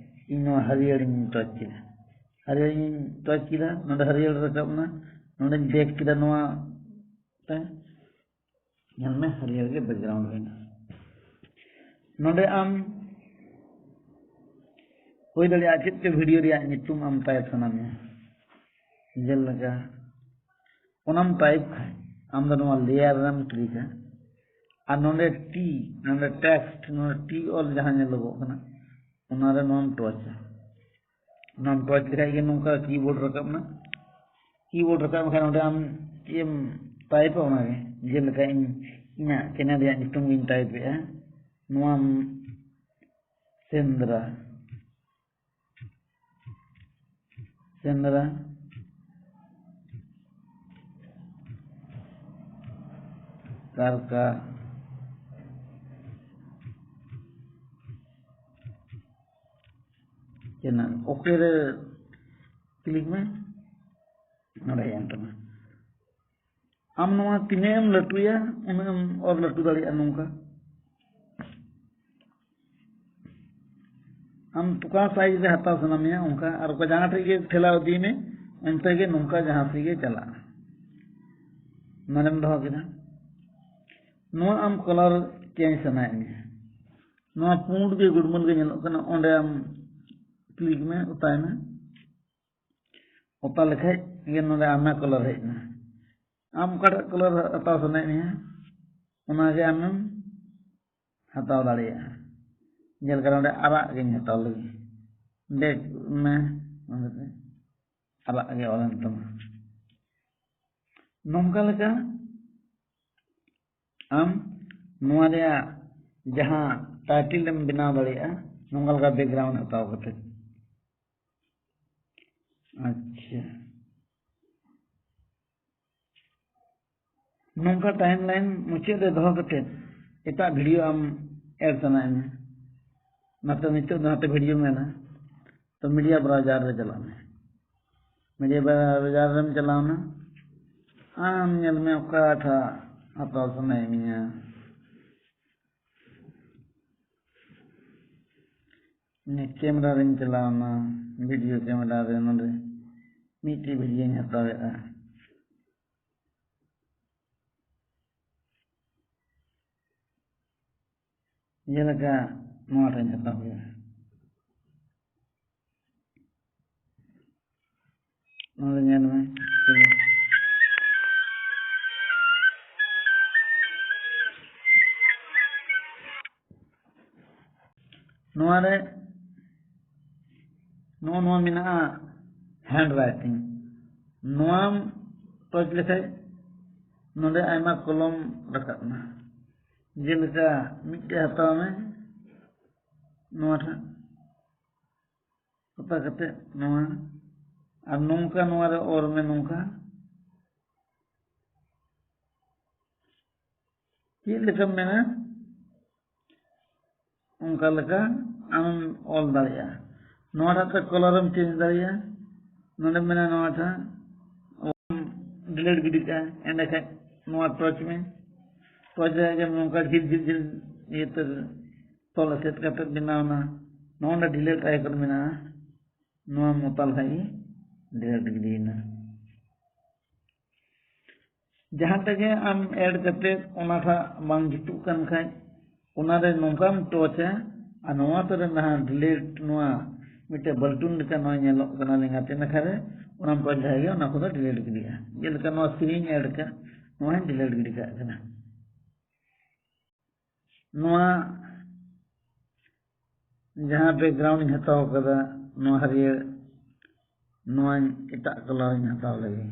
ᱤᱧ ᱱᱚᱣᱟ ᱦᱟᱹᱨᱭᱟᱹᱲᱤᱧ ᱴᱚᱪ ᱠᱮᱫᱟ, ᱦᱟᱹᱨᱭᱟᱹᱲᱤᱧ ᱴᱚᱪ ᱠᱮᱫᱟ, ᱱᱚᱰᱮ ᱦᱟᱹᱨᱭᱟᱹᱲ ᱨᱟᱠᱟᱵ ᱮᱱᱟ, ᱱᱚᱰᱮᱧ ᱵᱮᱠ ᱠᱮᱫᱟ ᱱᱚᱣᱟ ᱛᱮ, ᱧᱮᱞ ᱢᱮ ᱦᱟᱹᱨᱭᱟᱹᱲ ᱜᱮ ᱵᱮᱠᱜᱨᱟᱣᱩᱱᱰ ᱦᱩᱭᱱᱟ᱾ ᱱᱚᱰᱮ ᱟᱢ ᱦᱩᱭ ᱫᱟᱲᱮᱭᱟᱜᱼᱟ ᱪᱮᱫ ᱪᱚ ᱵᱷᱤᱰᱤᱭᱳ ᱨᱮᱭᱟᱜ ᱧᱩᱛᱩᱢ ᱟᱢ ᱴᱟᱭᱤᱯ ᱥᱟᱱᱟ ᱢᱮᱭᱟ, ᱡᱮᱞᱮᱠᱟ ᱚᱱᱟᱢ ᱴᱟᱭᱤᱯ ᱠᱷᱟᱱ ᱟᱢ ᱫᱚ ᱱᱚᱣᱟ ᱞᱮᱭᱟᱨ ᱨᱮᱢ ᱠᱞᱤᱠᱟ, ᱟᱨ ᱱᱚᱰᱮ ᱴᱤ, ᱱᱚᱰᱮ ᱴᱮᱠᱥᱴ, ᱱᱚᱰᱮ ᱴᱤ ᱚᱞ ᱡᱟᱦᱟᱸ ᱧᱮᱞᱚᱜᱚᱜ ᱠᱟᱱᱟ, ᱚᱱᱟᱨᱮ ᱱᱚᱣᱟᱢ ᱴᱚᱪᱟ᱾ ᱚᱱᱟᱢ ᱴᱚᱪ ᱞᱮᱠᱷᱟᱡ ᱜᱮ ᱱᱚᱝᱠᱟ ᱠᱤᱵᱳᱨᱰ ᱨᱟᱠᱟᱵ ᱮᱱᱟ᱾ ᱠᱤᱵᱳᱨᱰ ᱨᱟᱠᱟᱵ ᱮᱱ ᱠᱷᱟᱱ ᱚᱸᱰᱮ ᱟᱢ ᱪᱮᱫ ᱮᱢ ᱴᱟᱭᱤᱯᱟ ᱚᱱᱟᱜᱮ, ᱡᱮᱞᱮᱠᱟ ᱤᱧ ᱤᱧᱟᱹᱜ ᱪᱮᱱᱮᱞ ᱨᱮᱭᱟᱜ ᱧᱩᱛᱩᱢ ᱜᱤᱧ ᱴᱟᱭᱤᱯᱮᱜᱼᱟ, ᱱᱚᱣᱟ ᱥᱮᱸᱫᱽᱨᱟ, ᱥᱮᱸᱫᱽᱨᱟ ᱠᱟᱨᱠᱟ ᱪᱮᱱᱮᱞ, ᱳᱠᱮ ᱨᱮ ᱠᱞᱤᱠ ᱢᱮ, ᱱᱚᱰᱮ ᱦᱮᱡ ᱮᱱ ᱛᱟᱢᱟ᱾ ᱟᱢ ᱱᱚᱣᱟ ᱛᱤᱱᱟᱹᱜ ᱮᱢ ᱞᱟᱹᱴᱩᱭᱟ, ᱩᱱᱟᱹᱜ ᱮᱢ ᱚᱨ ᱞᱟᱹᱴᱩ ᱫᱟᱲᱮᱭᱟᱜᱼᱟ ᱱᱚᱝᱠᱟ᱾ ᱟᱢ ᱚᱠᱟ ᱥᱟᱭᱤᱡ ᱨᱮ ᱦᱟᱛᱟᱣ ᱥᱟᱱᱟ ᱢᱮᱭᱟ ᱚᱱᱠᱟ, ᱟᱨ ᱚᱠᱟ ᱡᱟᱦᱟᱸ ᱴᱷᱮᱡ ᱜᱮ ᱴᱷᱮᱞᱟᱣ ᱤᱫᱤᱭ ᱢᱮ, ᱚᱱᱛᱮ ᱜᱮ ᱱᱚᱝᱠᱟ ᱡᱟᱦᱟᱸ ᱥᱮᱫ ᱜᱮ ᱪᱟᱞᱟᱜᱼᱟ᱾ ᱱᱚᱰᱮᱢ ᱫᱚᱦᱚ ᱠᱮᱫᱟ᱾ ᱱᱚᱣᱟ ᱟᱢ ᱠᱟᱞᱟᱨ ᱪᱮᱧᱡᱽ ᱥᱟᱱᱟᱭᱮᱫ ᱢᱮᱭᱟ, ᱱᱚᱣᱟ ᱯᱩᱸᱰ ᱜᱮ ᱜᱩᱲᱢᱟᱹᱞ ᱜᱮ ᱧᱮᱞᱚᱜ ᱠᱟᱱᱟ, ᱚᱸᱰᱮ ᱟᱢ ᱠᱞᱤᱠ ᱢᱮ, ᱚᱛᱟᱭ ᱢᱮ᱾ ᱚᱛᱟ ᱞᱮᱠᱷᱟᱡ ᱜᱮ ᱱᱚᱰᱮ ᱟᱭᱢᱟ ᱠᱟᱞᱟᱨ ᱦᱮᱡ ᱮᱱᱟ᱾ ᱟᱢ ᱚᱠᱟᱴᱟᱜ ᱠᱟᱞᱟᱨ ᱦᱟᱛᱟᱣ ᱥᱟᱱᱟᱭᱮᱫ ᱢᱮᱭᱟ, ᱚᱱᱟᱜᱮ ᱟᱢᱮᱢ ᱦᱟᱛᱟᱣ ᱫᱟᱲᱮᱭᱟᱜᱼᱟ᱾ ᱡᱮᱞᱮᱠᱟ ᱱᱚᱰᱮ ᱟᱨᱟᱜ ᱜᱤᱧ ᱦᱟᱛᱟᱣ ᱞᱟᱹᱜᱤᱫ, ᱵᱮᱠ ᱢᱮ, ᱚᱱᱟᱛᱮ ᱟᱨᱟᱜ ᱜᱮ ᱚᱞ ᱮᱱ ᱛᱟᱢᱟ᱾ ᱱᱚᱝᱠᱟ ᱞᱮᱠᱟ ᱟᱢ ᱱᱚᱣᱟ ᱨᱮᱭᱟᱜ ᱡᱟᱦᱟᱸ ᱴᱟᱭᱴᱮᱞ ᱮᱢ ᱵᱮᱱᱟᱣ ᱫᱟᱲᱮᱭᱟᱜᱼᱟ, ᱱᱚᱝᱠᱟ ᱞᱮᱠᱟ ᱵᱮᱠᱜᱨᱟᱣᱩᱱᱰ ᱦᱟᱛᱟᱣ ᱠᱟᱛᱮ᱾ ᱟᱪᱪᱷᱟ, ᱱᱚᱝᱠᱟ ᱴᱟᱭᱤᱢ ᱞᱟᱭᱤᱱ ᱢᱩᱪᱟᱹᱫ ᱨᱮ ᱫᱚᱦᱚ ᱠᱟᱛᱮ ᱮᱴᱟᱜ ᱵᱷᱤᱰᱤᱭᱳ ᱟᱢ ᱮᱰ ᱥᱟᱱᱟᱭᱮᱫ ᱢᱮᱭᱟ, ᱱᱟᱛᱮ ᱱᱤᱛᱚᱜ ᱫᱚ ᱱᱟᱛᱮ ᱵᱷᱤᱰᱤᱭᱳ ᱢᱮᱱᱟ, ᱛᱚ ᱢᱤᱰᱤᱭᱟ ᱵᱨᱟᱣᱡᱟᱨ ᱨᱮ ᱪᱟᱞᱟᱜ ᱢᱮ᱾ ᱢᱤᱰᱤᱭᱟ ᱵᱨᱟᱣᱡᱟᱨ ᱨᱮᱢ ᱪᱟᱞᱟᱣᱱᱟ, ᱟᱢ ᱧᱮᱞ ᱢᱮ ᱚᱠᱟᱴᱟᱜ ᱦᱟᱛᱟᱣ ᱥᱟᱱᱟᱭᱮᱫ ᱢᱮᱭᱟ᱾ ᱤᱧᱟᱹᱜ ᱠᱮᱢᱮᱨᱟ ᱨᱤᱧ ᱪᱟᱞᱟᱣᱱᱟ, ᱵᱷᱤᱰᱤᱭᱳ ᱠᱮᱢᱮᱨᱟ ᱨᱮ ᱱᱚᱰᱮ ᱢᱤᱫᱴᱤᱡ ᱵᱷᱤᱰᱤᱭᱳᱧ ᱦᱟᱛᱟᱣᱮᱫᱼᱟ᱾ ᱡᱮᱞᱮᱠᱟ ᱱᱚᱣᱟ ᱴᱷᱮᱱ ᱦᱟᱛᱟᱣ ᱦᱩᱭᱩᱜᱼᱟ᱾ ᱱᱚᱰᱮ ᱧᱮᱞ ᱢᱮ᱾ ᱱᱚᱣᱟ ᱨᱮ ᱱᱚᱜᱼᱚ ᱱᱚᱣᱟ ᱢᱮᱱᱟᱜᱼᱟ ᱦᱮᱱᱰ ᱨᱟᱭᱴᱤᱝ᱾ ᱱᱚᱣᱟᱢ ᱴᱚᱪ ᱞᱮᱠᱷᱟᱡ ᱱᱚᱰᱮ ᱟᱭᱢᱟ ᱠᱚᱞᱚᱢ ᱨᱟᱠᱟᱵ ᱮᱱᱟ᱾ ᱡᱮᱞᱮᱠᱟ ᱢᱤᱫᱴᱮᱡ ᱦᱟᱛᱟᱣ ᱢᱮ, ᱱᱚᱣᱟ ᱴᱷᱮᱱ ᱦᱟᱛᱟᱣ ᱠᱟᱛᱮ ᱱᱚᱣᱟ, ᱟᱨ ᱱᱚᱝᱠᱟ ᱱᱚᱣᱟ ᱨᱮ ᱚᱨ ᱢᱮ, ᱱᱚᱝᱠᱟ ᱪᱮᱫ ᱞᱮᱠᱟᱢ ᱢᱮᱱᱟ ᱚᱱᱠᱟ ᱞᱮᱠᱟ ᱟᱢᱮᱢ ᱚᱞ ᱫᱟᱲᱮᱭᱟᱜᱼᱟ᱾ ᱱᱚᱣᱟᱴᱟᱜ ᱛᱮ ᱠᱚᱞᱚᱨᱮᱢ ᱪᱮᱧᱡᱽ ᱫᱟᱲᱮᱭᱟᱜᱼᱟ᱾ ᱱᱚᱰᱮ ᱢᱮᱱᱟ ᱱᱚᱣᱟᱴᱟᱜ ᱰᱤᱞᱤᱴ ᱜᱤᱰᱤ ᱠᱟᱜᱼᱟ, ᱮᱸᱰᱮᱠᱷᱟᱱ ᱱᱚᱣᱟ ᱴᱚᱪ ᱢᱮ᱾ ᱴᱚᱪ ᱨᱮ ᱡᱮᱢᱚᱱ ᱱᱚᱝᱠᱟ ᱡᱷᱤᱞ ᱡᱷᱤᱞ ᱡᱷᱤᱞ ᱤᱭᱟᱹᱛᱮ ᱛᱚᱞ ᱮᱥᱮᱫ ᱠᱟᱛᱮ ᱵᱮᱱᱟᱣ ᱮᱱᱟ᱾ ᱱᱚᱜᱼᱚ ᱱᱚᱰᱮ ᱰᱤᱞᱤᱴ ᱟᱭᱠᱚᱱ ᱢᱮᱱᱟᱜᱼᱟ, ᱱᱚᱣᱟ ᱢᱚᱛᱟ ᱞᱮᱠᱷᱟᱡ ᱜᱮ ᱰᱤᱞᱤᱴ ᱜᱤᱰᱤᱭᱮᱱᱟ᱾ ᱡᱟᱦᱟᱸ ᱛᱮᱜᱮ ᱟᱢ ᱮᱰ ᱠᱟᱛᱮ ᱚᱱᱟᱴᱟᱜ ᱵᱟᱝ ᱡᱩᱛᱩᱜ ᱠᱟᱱ ᱠᱷᱟᱡ, ᱚᱱᱟᱨᱮ ᱱᱚᱝᱠᱟᱢ ᱴᱚᱪᱟ, ᱟᱨ ᱱᱚᱣᱟ ᱛᱚᱨᱮ ᱱᱟᱦᱟᱜ ᱰᱤᱞᱤᱴ, ᱱᱚᱣᱟ ᱢᱤᱫᱴᱮᱡ ᱵᱟᱞᱴᱩᱱ ᱞᱮᱠᱟ ᱱᱚᱣᱟ ᱧᱮᱞᱚᱜ ᱠᱟᱱᱟ ᱞᱮᱸᱜᱟᱛᱤ ᱱᱟᱠᱷᱟ ᱨᱮ, ᱚᱱᱟᱢ ᱴᱚᱪ ᱞᱮᱠᱷᱟᱡ ᱜᱮ ᱚᱱᱟ ᱠᱚᱫᱚ ᱰᱤᱞᱤᱴ ᱜᱤᱰᱤᱜᱼᱟ᱾ ᱡᱮᱞᱮᱠᱟ ᱱᱚᱣᱟ ᱥᱮᱨᱮᱧ ᱮᱰ ᱠᱟᱜ, ᱱᱚᱣᱟ ᱦᱚᱸᱧ ᱰᱤᱞᱤᱴ ᱜᱤᱰᱤ ᱠᱟᱜ ᱠᱟᱱᱟ᱾ ᱱᱚᱣᱟ ᱡᱟᱦᱟᱸ ᱵᱮᱠᱜᱨᱟᱣᱩᱱᱰ ᱤᱧ ᱦᱟᱛᱟᱣ ᱠᱟᱫᱟ, ᱱᱚᱣᱟ ᱦᱟᱹᱨᱭᱟᱹᱲ, ᱱᱚᱣᱟᱧ ᱮᱴᱟᱜ ᱠᱟᱞᱟᱨ ᱤᱧ ᱦᱟᱛᱟᱣ ᱞᱮᱜᱮ᱾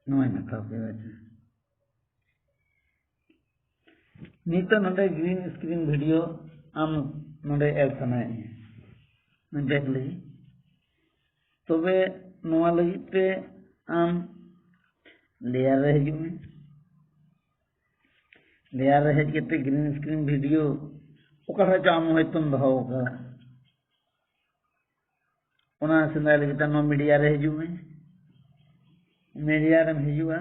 ᱱᱚᱣᱟᱧ ᱦᱟᱛᱟᱣ ᱠᱮᱫᱟ᱾ ᱟᱪᱪᱷᱟ, ᱱᱤᱛᱚᱜ ᱱᱚᱰᱮ ᱜᱨᱤᱱ ᱥᱠᱨᱤᱱ ᱵᱷᱤᱰᱤᱭᱳ ᱟᱢ ᱱᱚᱰᱮ ᱮᱰ ᱥᱟᱱᱟᱭᱮᱫ ᱢᱮᱭᱟ, ᱵᱮᱠ ᱞᱟᱹᱜᱤᱫ᱾ ᱛᱚᱵᱮ ᱱᱚᱣᱟ ᱞᱟᱹᱜᱤᱫ ᱛᱮ ᱟᱢ ᱞᱮᱭᱟᱨ ᱨᱮ ᱦᱤᱡᱩᱜ ᱢᱮ᱾ ᱞᱮᱭᱟᱨ ᱨᱮ ᱦᱮᱡ ᱠᱟᱛᱮ ᱜᱨᱤᱱ ᱥᱠᱨᱤᱱ ᱵᱷᱤᱰᱤᱭᱳ ᱚᱠᱟᱴᱟᱜ ᱪᱚ ᱟᱢ ᱦᱚᱭᱛᱳᱢ ᱫᱚᱦᱚ ᱟᱠᱟᱫᱟ, ᱚᱱᱟ ᱥᱮᱸᱫᱽᱨᱟ ᱞᱟᱹᱜᱤᱫ ᱛᱮ ᱱᱚᱣᱟ ᱢᱤᱰᱤᱭᱟ ᱨᱮ ᱦᱤᱡᱩᱜ ᱢᱮ᱾ ᱢᱤᱰᱤᱭᱟ ᱨᱮᱢ ᱦᱤᱡᱩᱜᱼᱟ᱾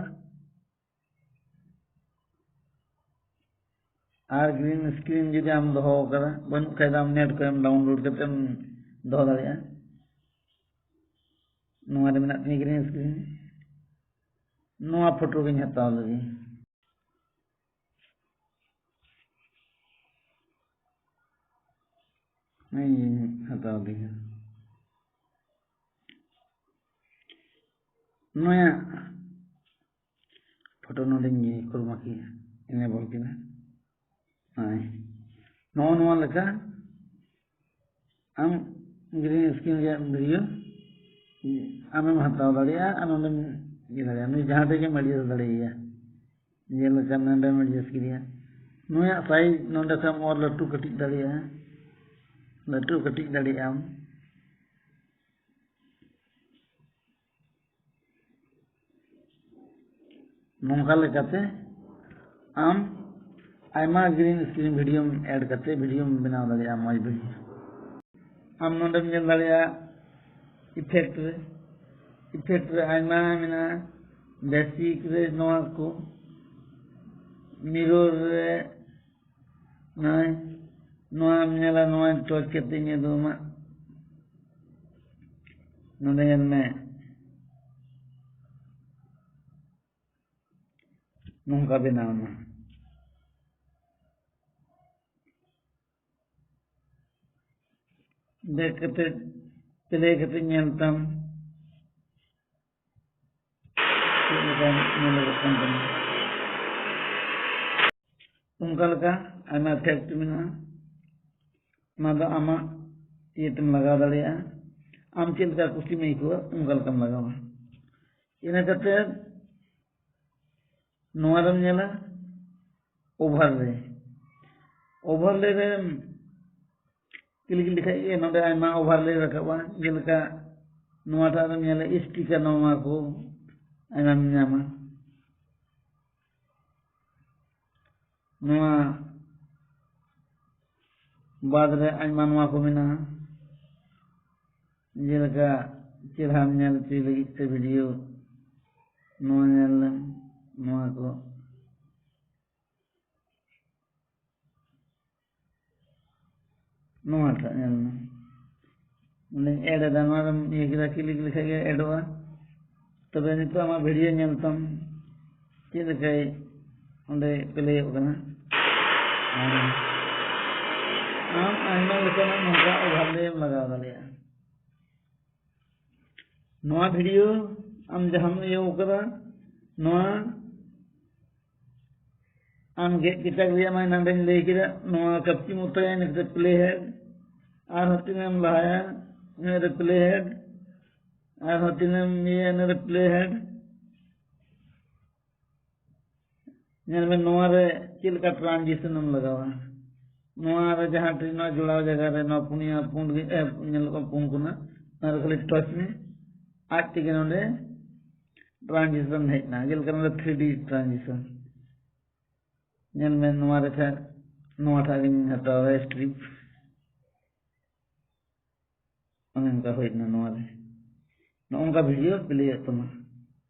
ᱟᱨ ᱜᱨᱤᱱ ᱥᱠᱨᱤᱱ ᱡᱩᱫᱤ ᱟᱢ ᱫᱚᱦᱚ ᱟᱠᱟᱫᱟ, ᱵᱟᱹᱱᱩᱜ ᱠᱷᱟᱡ ᱫᱚ ᱟᱢ ᱱᱮᱴ ᱠᱷᱚᱱ ᱮᱢ ᱰᱟᱣᱩᱱᱞᱳᱰ ᱠᱟᱛᱮ ᱮᱢ ᱫᱚᱦᱚ ᱫᱟᱲᱮᱭᱟᱜᱼᱟ᱾ ᱱᱚᱣᱟ ᱨᱮ ᱢᱮᱱᱟᱜ ᱛᱤᱧᱟᱹ ᱜᱨᱤᱱ ᱥᱠᱨᱤᱱ᱾ ᱱᱚᱣᱟ ᱯᱷᱳᱴᱳ ᱜᱤᱧ ᱦᱟᱛᱟᱣ ᱞᱮᱜᱮ᱾ ᱱᱚᱣᱟᱧ ᱦᱟᱛᱟᱣ ᱞᱮᱜᱮ᱾ ᱱᱚᱣᱟ ᱯᱷᱳᱴᱳ ᱱᱚᱰᱮᱧ ᱠᱷᱩᱨᱢᱟ ᱠᱮᱫᱟ, ᱤᱱᱟᱹ ᱵᱚᱞ ᱠᱮᱫᱟ᱾ ᱦᱳᱭ, ᱱᱚᱜᱼᱚ ᱱᱚᱣᱟ ᱞᱮᱠᱟ ᱟᱢ ᱜᱨᱤᱱ ᱥᱠᱨᱤᱱ ᱨᱮᱭᱟᱜ ᱵᱷᱤᱰᱤᱭᱳ ᱟᱢᱮᱢ ᱦᱟᱛᱟᱣ ᱫᱟᱲᱮᱭᱟᱜᱼᱟ ᱟᱨ ᱱᱚᱰᱮᱢ ᱤᱭᱟᱹ ᱫᱟᱲᱮᱭᱟᱜᱼᱟ᱾ ᱱᱩᱭ ᱡᱟᱦᱟᱸ ᱨᱮᱜᱮᱢ ᱮᱰᱡᱟᱥᱴ ᱫᱟᱲᱮᱭᱟᱭᱟ, ᱡᱮᱞᱮᱠᱟ ᱱᱚᱰᱮᱢ ᱮᱰᱡᱟᱥᱴ ᱠᱮᱫᱮᱭᱟ᱾ ᱱᱩᱭᱟᱜ ᱥᱟᱭᱤᱡᱽ ᱱᱚᱰᱮ ᱠᱷᱚᱱ ᱚᱨ ᱞᱟᱹᱴᱩ ᱠᱟᱹᱴᱤᱡ ᱫᱟᱲᱮᱭᱟᱜᱼᱟ, ᱞᱟᱹᱴᱩ ᱠᱟᱹᱴᱤᱡ ᱫᱟᱲᱮᱭᱟᱜ ᱟᱢ᱾ ᱱᱚᱝᱠᱟ ᱞᱮᱠᱟᱛᱮ ᱟᱢ ᱟᱭᱢᱟ ᱜᱨᱤᱱ ᱥᱠᱨᱤᱱ ᱵᱷᱤᱰᱤᱭᱳᱢ ᱮᱰ ᱠᱟᱛᱮ ᱵᱷᱤᱰᱤᱭᱳᱢ ᱵᱮᱱᱟᱣ ᱫᱟᱲᱮᱭᱟᱜᱼᱟ, ᱢᱚᱡᱽ ᱵᱷᱤᱰᱤᱭᱳ᱾ ᱟᱢ ᱱᱚᱰᱮᱢ ᱧᱮᱞ ᱫᱟᱲᱮᱭᱟᱜᱼᱟ ᱤᱯᱷᱮᱠᱴ ᱨᱮ, ᱤᱯᱷᱮᱠᱴ ᱨᱮ ᱟᱭᱢᱟ ᱢᱮᱱᱟᱜᱼᱟ, ᱵᱮᱥᱤᱠ ᱨᱮ ᱱᱚᱣᱟ ᱠᱚ, ᱢᱤᱨᱚᱨ ᱨᱮ ᱱᱚᱜᱼᱚᱭ ᱱᱚᱣᱟᱢ ᱧᱮᱞᱟ, ᱱᱚᱣᱟ ᱴᱚᱪ ᱠᱟᱛᱮᱧ ᱩᱫᱩᱜ ᱟᱢᱟ᱾ ᱱᱚᱰᱮ ᱧᱮᱞ ᱢᱮ, ᱱᱚᱝᱠᱟ ᱵᱮᱱᱟᱣ ᱮᱱᱟ᱾ ᱵᱮᱠ ᱠᱟᱛᱮ ᱯᱞᱮ ᱠᱟᱛᱮ ᱧᱮᱞ ᱛᱟᱢ ᱪᱮᱫ ᱞᱮᱠᱟ ᱧᱮᱞᱚᱜᱚᱜ ᱠᱟᱱ ᱛᱟᱢᱟ᱾ ᱚᱱᱠᱟ ᱞᱮᱠᱟ ᱟᱭᱢᱟ ᱤᱯᱷᱮᱠᱴ ᱢᱮᱱᱟᱜᱼᱟ᱾ ᱚᱱᱟ ᱫᱚ ᱟᱢᱟᱜ ᱤᱭᱟᱹ ᱛᱮᱢ ᱞᱟᱜᱟᱣ ᱫᱟᱲᱮᱭᱟᱜᱼᱟ᱾ ᱟᱢ ᱪᱮᱫ ᱞᱮᱠᱟ ᱠᱩᱥᱤᱢ ᱟᱹᱭᱠᱟᱹᱣᱟ, ᱚᱱᱠᱟ ᱞᱮᱠᱟᱢ ᱞᱟᱜᱟᱣᱟ᱾ ᱤᱱᱟᱹ ᱠᱟᱛᱮ ᱱᱚᱣᱟ ᱨᱮᱢ ᱧᱮᱞᱟ ᱳᱵᱷᱟᱨᱞᱮ᱾ ᱳᱵᱷᱟᱨᱞᱮ ᱨᱮᱢ ᱠᱞᱤᱠ ᱞᱮᱠᱷᱟᱡ ᱜᱮ ᱱᱚᱰᱮ ᱟᱭᱢᱟ ᱳᱵᱷᱟᱨᱞᱮ ᱨᱟᱠᱟᱵᱼᱟ, ᱡᱮᱞᱮᱠᱟ ᱱᱚᱣᱟᱴᱟᱜ ᱨᱮᱢ ᱧᱮᱞᱟ ᱥᱴᱤᱠᱟᱨ, ᱱᱚᱣᱟ ᱠᱚ ᱟᱭᱢᱟᱢ ᱧᱟᱢᱟ᱾ ᱱᱚᱣᱟ ᱵᱟᱫᱽ ᱨᱮ ᱟᱭᱢᱟ ᱱᱚᱣᱟ ᱠᱚ ᱢᱮᱱᱟᱜᱼᱟ, ᱡᱮᱞᱮᱠᱟ ᱪᱮᱦᱨᱟᱢ ᱧᱮᱞ ᱦᱚᱪᱚᱭ ᱞᱟᱹᱜᱤᱫ ᱛᱮ ᱵᱷᱤᱰᱤᱭᱳ, ᱱᱚᱣᱟ ᱧᱮᱞ ᱞᱮᱢ, ᱱᱚᱣᱟ ᱠᱚ, ᱱᱚᱣᱟᱴᱟᱜ ᱧᱮᱞ ᱢᱮ, ᱚᱸᱰᱮᱧ ᱮᱰ ᱮᱫᱟ, ᱱᱚᱣᱟ ᱨᱮᱢ ᱤᱭᱟᱹ ᱠᱮᱫᱟ, ᱠᱞᱤᱠ ᱞᱮᱠᱷᱟᱡ ᱜᱮ ᱮᱰᱚᱜᱼᱟ᱾ ᱛᱚᱵᱮ ᱱᱤᱛᱚᱜ ᱟᱢᱟᱜ ᱵᱷᱤᱰᱤᱭᱳ ᱧᱮᱞ ᱛᱟᱢ ᱪᱮᱫ ᱞᱮᱠᱟᱭ ᱚᱸᱰᱮ ᱯᱞᱮᱭᱚᱜ ᱠᱟᱱᱟ᱾ ᱟᱢ ᱟᱭᱢᱟ ᱞᱮᱠᱟᱱᱟᱜ ᱱᱚᱝᱠᱟ ᱳᱵᱷᱟᱨᱞᱮᱢ ᱞᱟᱜᱟᱣ ᱫᱟᱲᱮᱭᱟᱜᱼᱟ᱾ ᱱᱚᱣᱟ ᱵᱷᱤᱰᱤᱭᱳ ᱟᱢ ᱡᱟᱦᱟᱸᱢ ᱤᱭᱟᱹ ᱠᱟᱫᱟ, ᱱᱚᱣᱟ ᱟᱢ ᱜᱮᱫ ᱠᱮᱪᱟᱜ ᱨᱮᱭᱟᱜ ᱢᱟ ᱮᱱᱟᱝ ᱨᱮᱧ ᱞᱟᱹᱭ ᱠᱮᱫᱟ, ᱱᱚᱣᱟ ᱠᱟᱹᱯᱪᱤ ᱢᱚᱛᱚᱭᱟ, ᱤᱱᱟᱹ ᱠᱟᱛᱮ ᱯᱞᱮ ᱦᱮᱰ, ᱟᱨᱦᱚᱸ ᱛᱤᱱᱟᱹᱜ ᱮᱢ ᱞᱟᱦᱟᱭᱟ, ᱤᱱᱟᱹ ᱠᱟᱛᱮ ᱯᱞᱮ ᱦᱮᱰ, ᱟᱨᱦᱚᱸ ᱛᱤᱱᱟᱹᱜ ᱮᱢ ᱤᱭᱟᱹᱭᱟ, ᱤᱱᱟᱹ ᱠᱟᱛᱮ ᱯᱞᱮ ᱦᱮᱰ᱾ ᱧᱮᱞ ᱢᱮ, ᱱᱚᱣᱟ ᱨᱮ ᱪᱮᱫ ᱞᱮᱠᱟ ᱴᱨᱟᱱᱡᱤᱥᱚᱱ ᱮᱢ ᱞᱟᱜᱟᱣᱟ᱾ ᱱᱚᱣᱟ ᱨᱮ ᱡᱟᱦᱟᱸ ᱴᱷᱮᱱ ᱱᱚᱣᱟ ᱡᱚᱲᱟᱣ ᱡᱟᱭᱜᱟ ᱨᱮ ᱱᱚᱣᱟ ᱯᱩᱱᱭᱟ ᱯᱩᱸᱰ ᱜᱮ, ᱮ, ᱧᱮᱞᱚᱜ ᱠᱟᱱᱟ ᱯᱩᱱ ᱠᱚᱱᱟ, ᱱᱚᱣᱟ ᱨᱮ ᱠᱷᱟᱹᱞᱤ ᱴᱟᱪ ᱢᱮ, ᱟᱡ ᱛᱮᱜᱮ ᱱᱚᱰᱮ ᱴᱨᱟᱱᱡᱤᱥᱚᱱ ᱦᱮᱡ ᱮᱱᱟ, ᱡᱮᱞᱮᱠᱟ ᱱᱚᱰᱮ ᱛᱷᱨᱤ ᱰᱤ ᱴᱨᱟᱱᱡᱤᱥᱚᱱ᱾ ᱧᱮᱞ ᱢᱮ, ᱱᱚᱣᱟ ᱨᱮ ᱠᱷᱟᱱ ᱱᱚᱣᱟ ᱴᱟᱜ ᱜᱤᱧ ᱦᱟᱛᱟᱣᱟ, ᱥᱴᱨᱤᱯ᱾ ᱚᱱᱮ ᱚᱱᱠᱟ ᱦᱩᱭ ᱮᱱᱟ ᱱᱚᱣᱟ ᱨᱮ, ᱱᱚᱜᱼᱚ ᱱᱚᱝᱠᱟ ᱵᱷᱤᱰᱤᱭᱳ ᱯᱞᱮᱭᱚᱜ ᱛᱟᱢᱟ᱾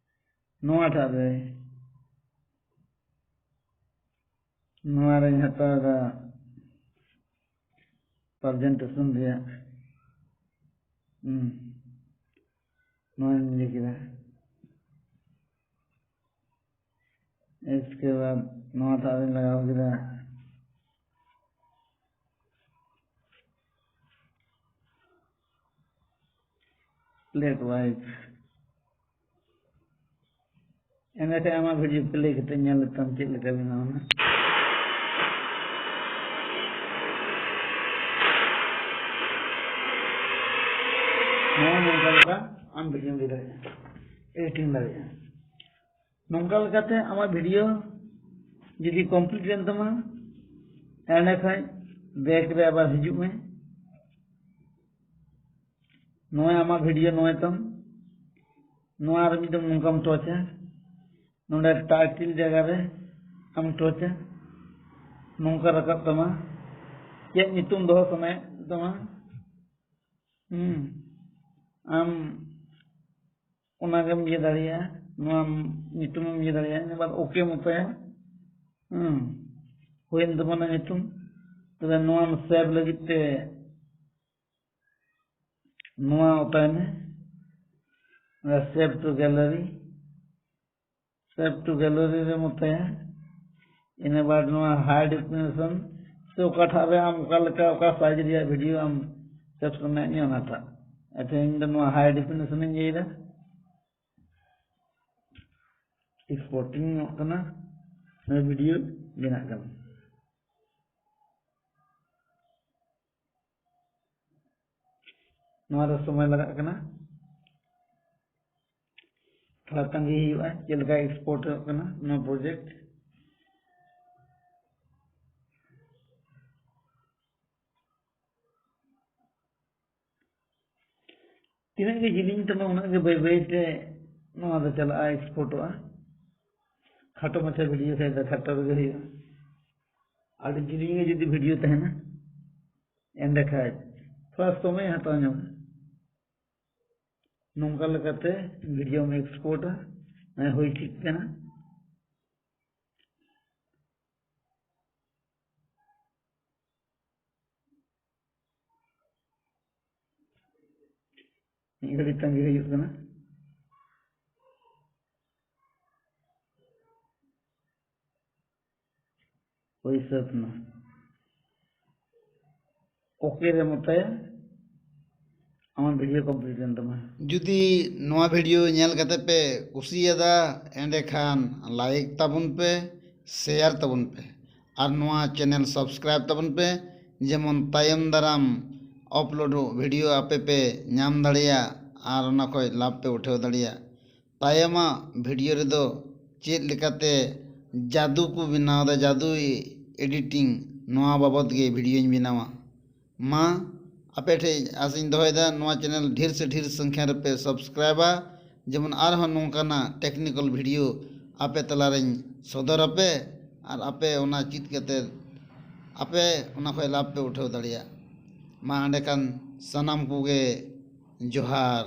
ᱱᱚᱣᱟᱴᱟᱜ ᱨᱮ, ᱱᱚᱣᱟ ᱨᱮᱧ ᱦᱟᱛᱟᱣ ᱮᱫᱟ ᱯᱨᱮᱡᱮᱱᱴᱮᱥᱚᱱ ᱨᱮᱭᱟᱜ᱾ ᱦᱩᱸ, ᱱᱚᱣᱟᱧ ᱤᱭᱟᱹ ᱠᱮᱫᱟ᱾ ᱤᱥᱠᱮ ᱵᱟᱫ ᱱᱚᱣᱟᱴᱟᱜ ᱨᱤᱧ ᱞᱟᱜᱟᱣ ᱠᱮᱫᱟ᱾ Plate wise. ᱮᱸᱰᱮᱠᱷᱟᱱ ᱟᱢᱟᱜ ᱵᱷᱤᱰᱤᱭᱳ ᱯᱞᱮ ᱠᱟᱛᱮ ᱧᱮᱞ ᱞᱮᱛᱟᱢ ᱪᱮᱫ ᱞᱮᱠᱟ ᱵᱮᱱᱟᱣ ᱮᱱᱟ᱾ ᱱᱚᱣᱟ ᱱᱚᱝᱠᱟ ᱞᱮᱠᱟ ᱟᱢ ᱵᱷᱤᱰᱤᱭᱳᱢ ᱤᱭᱟᱹ ᱫᱟᱲᱮᱭᱟᱜᱼᱟ, ᱮᱰᱤᱴᱤᱝ ᱫᱟᱲᱮᱭᱟᱜᱼᱟ᱾ ᱱᱚᱝᱠᱟ ᱞᱮᱠᱟᱛᱮ ᱟᱢᱟᱜ ᱵᱷᱤᱰᱤᱭᱳ ᱡᱩᱫᱤ ᱠᱚᱢᱯᱞᱤᱴ ᱮᱱ ᱛᱟᱢᱟ, ᱮᱸᱰᱮᱠᱷᱟᱱ ᱵᱮᱠ ᱨᱮ ᱟᱵᱟᱨ ᱦᱤᱡᱩᱜ ᱢᱮ᱾ ᱱᱚᱜᱼᱚᱭ ᱟᱢᱟᱜ ᱵᱷᱤᱰᱤᱭᱳ ᱱᱚᱜᱼᱚᱭ ᱛᱟᱢ᱾ ᱱᱚᱣᱟ ᱨᱮ ᱢᱤᱫᱴᱮᱱ ᱱᱚᱝᱠᱟᱢ ᱴᱚᱪᱟ, ᱱᱚᱰᱮ ᱴᱟᱭᱴᱮᱞ ᱡᱟᱭᱜᱟ ᱨᱮ ᱟᱢ ᱴᱚᱪᱟ, ᱱᱚᱝᱠᱟ ᱨᱟᱠᱟᱵ ᱛᱟᱢᱟ᱾ ᱪᱮᱫ ᱧᱩᱛᱩᱢ ᱫᱚᱦᱚ ᱥᱟᱱᱟᱭᱮᱫ ᱛᱟᱢᱟ? ᱦᱩᱸ, ᱟᱢ ᱚᱱᱟᱜᱮᱢ ᱤᱭᱟᱹ ᱫᱟᱲᱮᱭᱟᱜᱼᱟ, ᱱᱚᱣᱟ ᱧᱩᱛᱩᱢᱮᱢ ᱤᱭᱟᱹ ᱫᱟᱲᱮᱭᱟᱜᱼᱟ᱾ ᱤᱱᱟᱹ ᱵᱟᱫ ᱳᱠᱮᱢ ᱚᱛᱟᱭᱟ᱾ ᱦᱩᱸ, ᱦᱩᱭᱮᱱ ᱛᱟᱵᱚᱱᱟ ᱧᱩᱛᱩᱢ᱾ ᱛᱚᱵᱮ ᱱᱚᱣᱟᱢ ᱥᱮᱵᱷ ᱞᱟᱹᱜᱤᱫ ᱛᱮ ᱱᱚᱣᱟ ᱚᱛᱟᱭ ᱢᱮ, ᱥᱮᱵᱷ ᱴᱩ ᱜᱮᱞᱟᱨᱤ᱾ ᱥᱮᱵᱷ ᱴᱩ ᱜᱮᱞᱟᱨᱤ ᱨᱮᱢ ᱚᱛᱟᱭᱟ᱾ ᱤᱱᱟᱹ ᱵᱟᱫ ᱱᱚᱣᱟ ᱦᱟᱭ ᱰᱮᱯᱷᱤᱱᱮᱥᱚᱱ ᱥᱮ ᱚᱠᱟᱴᱟᱜ ᱨᱮ ᱟᱢ ᱚᱠᱟ ᱞᱮᱠᱟ, ᱚᱠᱟ ᱥᱟᱭᱤᱡᱽ ᱨᱮᱭᱟᱜ ᱵᱷᱤᱰᱤᱭᱳ ᱟᱢ ᱥᱮᱵᱷ ᱥᱟᱱᱟᱭᱮᱫ ᱢᱮᱭᱟ ᱚᱱᱟᱴᱟᱜ᱾ ᱟᱪᱪᱷᱟ, ᱤᱧ ᱫᱚ ᱱᱚᱣᱟ ᱦᱟᱭ ᱰᱮᱯᱷᱤᱱᱮᱥᱚᱱ ᱤᱧ ᱤᱭᱟᱹᱭᱮᱫᱟ, ᱮᱠᱥᱯᱳᱨᱴᱤᱝ ᱚᱜ ᱠᱟᱱᱟ, ᱱᱚᱣᱟ ᱵᱷᱤᱰᱤᱭᱳ ᱵᱮᱱᱟᱜ ᱠᱟᱱᱟ᱾ ᱱᱚᱣᱟ ᱨᱮ ᱥᱚᱢᱚᱭ ᱞᱟᱜᱟᱜ ᱠᱟᱱᱟ, ᱛᱷᱚᱲᱟ ᱛᱟᱺᱜᱤ ᱦᱩᱭᱩᱜᱼᱟ ᱪᱮᱫ ᱞᱮᱠᱟ ᱮᱠᱥᱯᱳᱨᱴᱚᱜ ᱠᱟᱱᱟ ᱱᱚᱣᱟ ᱯᱨᱚᱡᱮᱠᱴ᱾ ᱛᱤᱱᱟᱹᱜ ᱜᱮ ᱡᱤᱞᱤᱧ ᱛᱟᱢᱟ, ᱩᱱᱟᱹᱜ ᱜᱮ ᱵᱟᱹᱭ ᱵᱟᱹᱭ ᱛᱮ ᱱᱚᱣᱟ ᱫᱚ ᱪᱟᱞᱟᱜᱼᱟ, ᱮᱠᱥᱯᱳᱨᱴᱚᱜᱼᱟ᱾ ᱠᱷᱟᱴᱚ ᱢᱟᱪᱷᱟ ᱵᱷᱤᱰᱤᱭᱳ ᱠᱷᱟᱡ ᱫᱚ ᱠᱷᱟᱴᱚ ᱨᱮᱜᱮ ᱦᱩᱭᱩᱜᱼᱟ᱾ ᱟᱹᱰᱤ ᱡᱤᱞᱤᱧ ᱜᱮ ᱡᱩᱫᱤ ᱵᱷᱤᱰᱤᱭᱳ ᱛᱟᱦᱮᱱᱟ, ᱮᱸᱰᱮᱠᱷᱟᱡ ᱛᱷᱚᱲᱟ ᱥᱚᱢᱚᱭ ᱦᱟᱛᱟᱣ ᱧᱚᱜᱟ᱾ ᱱᱚᱝᱠᱟ ᱞᱮᱠᱟᱛᱮ ᱵᱷᱤᱰᱤᱭᱳᱢ ᱮᱠᱥᱯᱳᱨᱴᱟ᱾ ᱦᱮᱸ, ᱦᱩᱭ ᱴᱷᱤᱠ ᱠᱟᱱᱟ᱾ ᱢᱤᱫ ᱜᱷᱟᱹᱲᱤᱡ ᱛᱟᱺᱜᱤ ᱦᱩᱭᱩᱜ ᱠᱟᱱᱟ᱾ ᱦᱩᱭ ᱥᱟᱹᱛ ᱮᱱᱟ᱾ ᱳᱠᱮ ᱨᱮ ᱢᱚᱛᱟᱭᱟ, ᱟᱢᱟᱜ ᱵᱷᱤᱰᱤᱭᱳ ᱠᱚᱢᱯᱞᱤᱴ ᱮᱱ ᱛᱟᱢᱟ᱾ ᱡᱩᱫᱤ ᱱᱚᱣᱟ ᱵᱷᱤᱰᱤᱭᱳ ᱧᱮᱞ ᱠᱟᱛᱮ ᱯᱮ ᱠᱩᱥᱤᱭᱟᱫᱟ, ᱮᱸᱰᱮᱠᱷᱟᱱ ᱞᱟᱭᱤᱠ ᱛᱟᱵᱚᱱ ᱯᱮ, ᱥᱮᱭᱟᱨ ᱛᱟᱵᱚᱱ ᱯᱮ, ᱟᱨ ᱱᱚᱣᱟ ᱪᱮᱱᱮᱞ ᱥᱟᱵᱥᱠᱨᱟᱭᱤᱵ ᱛᱟᱵᱚᱱ ᱯᱮ, ᱡᱮᱢᱚᱱ ᱛᱟᱭᱚᱢ ᱫᱟᱨᱟᱢ ᱟᱯᱞᱳᱰᱚᱜ ᱵᱷᱤᱰᱤᱭᱳ ᱟᱯᱮ ᱯᱮ ᱧᱟᱢ ᱫᱟᱲᱮᱭᱟᱜ ᱟᱨ ᱚᱱᱟ ᱠᱷᱚᱡ ᱞᱟᱵᱷ ᱯᱮ ᱩᱴᱷᱟᱹᱣ ᱫᱟᱲᱮᱭᱟᱜ᱾ ᱛᱟᱭᱚᱢᱟᱜ ᱵᱷᱤᱰᱤᱭᱳ ᱨᱮᱫᱚ ᱪᱮᱫ ᱞᱮᱠᱟᱛᱮ ᱡᱟᱫᱩ ᱠᱚ ᱵᱮᱱᱟᱣ ᱮᱫᱟ, ᱡᱟᱫᱩ ᱮᱰᱤᱴᱤᱝ, ᱱᱚᱣᱟ ᱵᱟᱵᱚᱛ ᱜᱮ ᱵᱷᱤᱰᱤᱭᱳᱧ ᱵᱮᱱᱟᱣᱟ᱾ ᱢᱟ ᱟᱯᱮ ᱴᱷᱮᱱ ᱟᱥᱤᱧ ᱫᱚᱦᱚᱭᱮᱫᱟ, ᱱᱚᱣᱟ ᱪᱮᱱᱮᱞ ᱰᱷᱮᱨ ᱥᱮ ᱰᱷᱮᱨ ᱥᱚᱝᱠᱷᱟ ᱨᱮᱯᱮ ᱥᱟᱵᱥᱠᱨᱟᱭᱤᱵᱟ, ᱡᱮᱢᱚᱱ ᱟᱨᱦᱚᱸ ᱱᱚᱝᱠᱟᱱᱟᱜ ᱴᱮᱠᱱᱤᱠᱮᱞ ᱵᱷᱤᱰᱤᱭᱳ ᱟᱯᱮ ᱛᱟᱞᱟᱨᱮᱧ ᱥᱚᱫᱚᱨ ᱟᱯᱮ ᱟᱨ ᱟᱯᱮ ᱚᱱᱟ ᱪᱮᱫ ᱠᱟᱛᱮ ᱟᱯᱮ ᱚᱱᱟ ᱠᱷᱚᱱ ᱞᱟᱵᱷ ᱯᱮ ᱩᱴᱷᱟᱹᱣ ᱫᱟᱲᱮᱭᱟᱜ᱾ ᱢᱟ ᱮᱸᱰᱮᱠᱷᱟᱱ ᱥᱟᱱᱟᱢ ᱠᱚᱜᱮ ᱡᱚᱦᱟᱨ᱾